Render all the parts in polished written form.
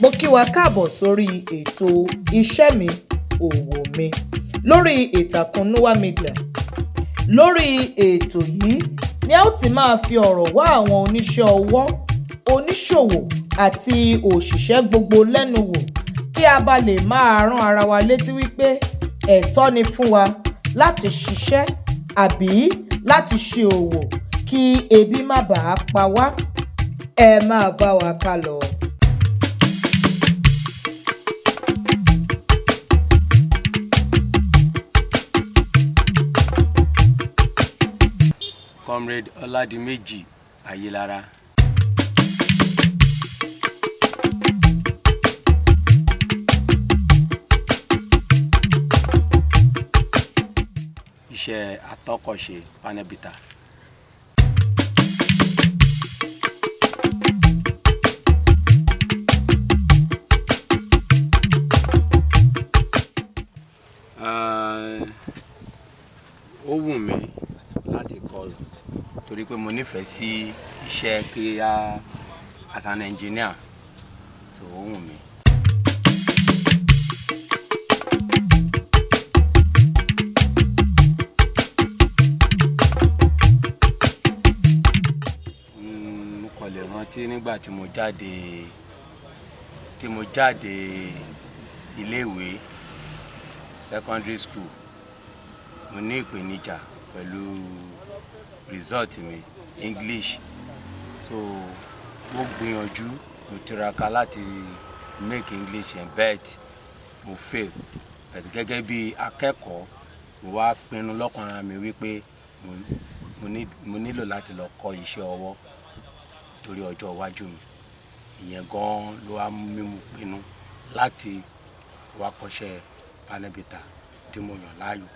Mo kí wa káàbọ̀ sórí ètò Iṣẹ́ Mi, Òwò Mi lórí ìtàkùn Noah Media. Lórí ètò yìí ni a ó ti máa fi ọ̀rọ̀ wá àwọn oníṣẹ́ ọwọ́, oníṣòwò àti òṣìṣẹ́ gbogbo lẹ́nu wò kí a bá lè máa rán ara wa létí wípé ẹ̀tọ́ ni fún wa láti ṣiṣẹ́ àbí láti ṣe òwò kí ebi má bàa pa wá. Ẹ máa bá wa ká lọ. Comrade Ọládìméjì Ayélára. Iṣẹ́ atọ́kọ̀ṣe panel beater. Ó wù mí láti kọ́ torí pé mo nífẹ̀ẹ́ sí iṣẹ́ kí á as an engineer, so ó wù mí. Mo kàn lè rántí nígbà tí mo jáde ilé ìwé secondary school, mo ní ìpèníjà pẹ̀lú result mi English, so mo gbìyànjú, mo tiraka láti make English yẹn, but mo fail. But gẹ́gẹ́ bí akẹ́kọ̀ọ́, mo wá pinnu lọ́kàn ara mi wípé mo nílò láti lọ kọ́ iṣẹ́ ọwọ́ torí ọjọ́ iwájú mi. Ìyẹn gan ló wá mú mi pinnu láti wá kọ́ṣẹ́ panel beater tí mo yàn láàyò.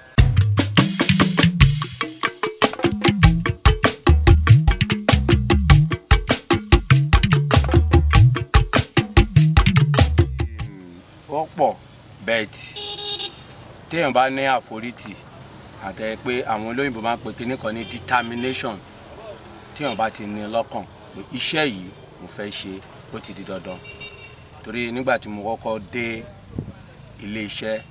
Wọ́pọ̀, but téèyàn bá ní àforítì àti pé àwọn olóyìnbó máa ń pe kinní kan ní determination, téèyàn bá ti ní lọ́kàn pé iṣẹ́ yìí mo fẹ́ ṣe, ó ti di dandan. Torí nígbà tí mo kọ́kọ́ dé ilé iṣẹ́,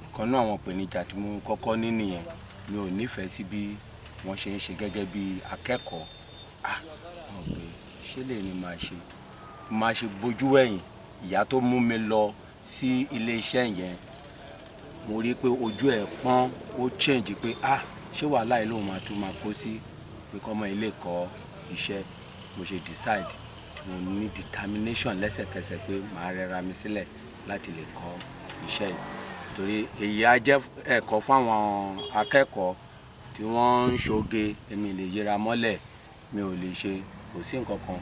ìkan nínú àwọn ìpèníjà tí mo kọ́kọ́ ní nìyẹn. Mi ò nífẹ̀ẹ́ sí bí wọ́n ṣe ń ṣe gẹ́gẹ́ bí akẹ́kọ̀ọ́. Mo rò pé ṣé lè ní màá ṣe? Mo máa ṣe bojú ẹ̀yìn. Ìyá tó mú mi lọ sí ilé iṣẹ́ yẹn, mo rí pé ojú ẹ̀ pọ́n, ó change pé ṣé wàhálà yìí lòun máa tún máa kó sí pé kọ́mọ ilé kọ́ iṣẹ́. Mo ṣe decide tí mo ní determination lẹ́sẹ̀kẹsẹ̀ pé màá rẹra mi sílẹ̀ láti lè kọ́ iṣẹ́ yìí. Torí èyí á jẹ́ ẹ̀kọ́ fún àwọn akẹ́kọ̀ọ́ tí wọ́n ń ṣoge. Èmi lè yẹra mọ́lẹ̀, mi ò lè ṣe, kò sí nǹkan kan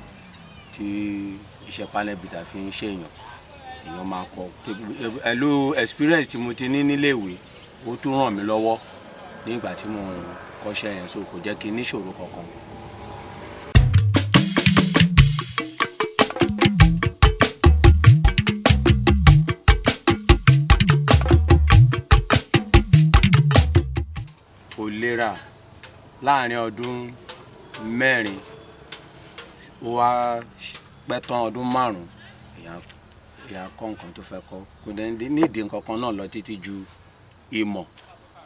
tí iṣẹ́ panel beater fi ń ṣe èèyàn. Èèyàn máa kọ́. Pẹ̀lú experience tí mo ti ní nílé ìwé, ó tún ràn mí lọ́wọ́ nígbà tí mò ń kọ́ṣẹ́ yẹn, so kò jẹ́ kí n ní ìṣòro kankan. Kò lera láàárín ọdún mẹ́rin, ó wá pẹ́ tán ọdún márùn-ún, èèyàn kọ́ nǹkan tó fẹ́ kọ́. Kò dẹ̀ nídìí nǹkan kan náà lọ títí ju ìmọ̀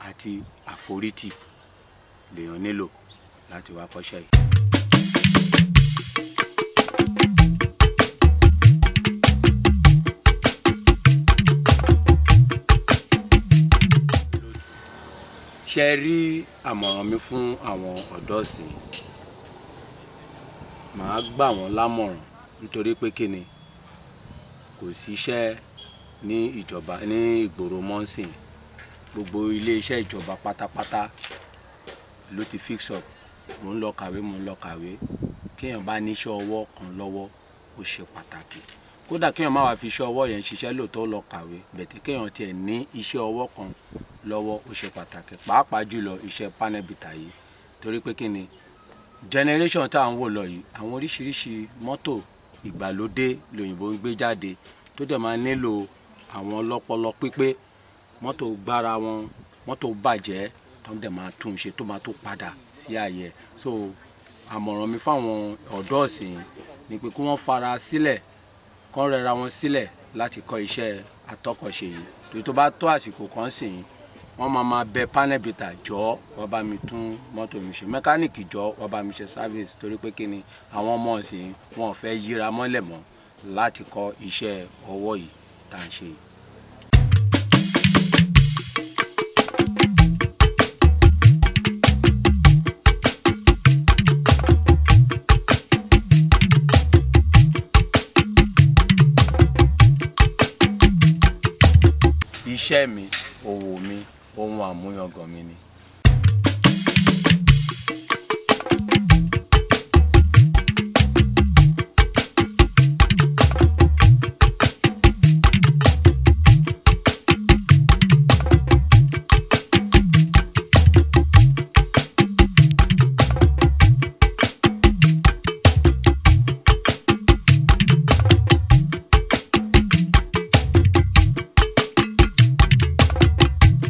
àti àforítì lèèyàn nílò láti wá kọ́ṣẹ́ yìí. Ṣé rí àmọ̀ràn mi fún àwọn ọ̀dọ́ ìsìn? Màá gbà wọ́n lámọ̀ràn nítorí pé kí ni, kò sí iṣẹ́ ní ìjọba ní ìgboro mọ́ ńsìn. Gbogbo ilé iṣẹ́ ìjọba pátápátá ló ti fix up. Mò ń lọ kàwé, mò ń lọ kàwé. Kí èèyàn bá ní iṣẹ́ ọwọ́ kan lọ́wọ́, ó ṣe pàtàkì. Kódà kí èèyàn má wá fi iṣẹ́ ọwọ́ yẹn ṣiṣẹ́ lóòótọ́ lọ kàwé, but kí èèyàn tí ẹ ní iṣẹ́ ọwọ́ kan lọ́wọ́, ó ṣe pàtàkì. Pàápàá jùlọ iṣẹ́ panel beater yìí. Torí pé kí ni, generation tí à ń wò lọ yìí, àwọn oríṣiríṣi mọ́tò ìgbàlódé lòyìnbó ń gbé jáde tó dẹ̀ máa nílò àwọn ọlọ́pọlọ pípé. Mọ́tò gbára wọn, mọ́tò bàjẹ́ tó dẹ̀ máa tún ṣe tó máa tó padà sí ààyè. So àmọ̀ràn mi fún àwọn ọ̀dọ́ ìsìn ni pé kí wọ́n fara sílẹ̀, Kán rẹra wọn sílẹ̀ láti kọ́ iṣẹ́ atọ́kọ̀ṣe yìí, torí tó bá tó àsìkò kan sìn, wọ́n máa máa bẹ panel beater, "Jọ̀ọ́, wá bá mi tún mọ́tò mi ṣe. Mẹkáníìkì, jọ̀ọ́, wá bá mi ṣe service," torí pé kí ni, àwọn ọmọ ọ̀sìn wọn ò fẹ́ yíra mọ́lẹ̀ mọ́ láti kọ́ iṣẹ́ ọwọ́ yìí tá à ń ṣe yìí. Iṣẹ́ mi, òwò mi, ohun àmúyangàn mi ni.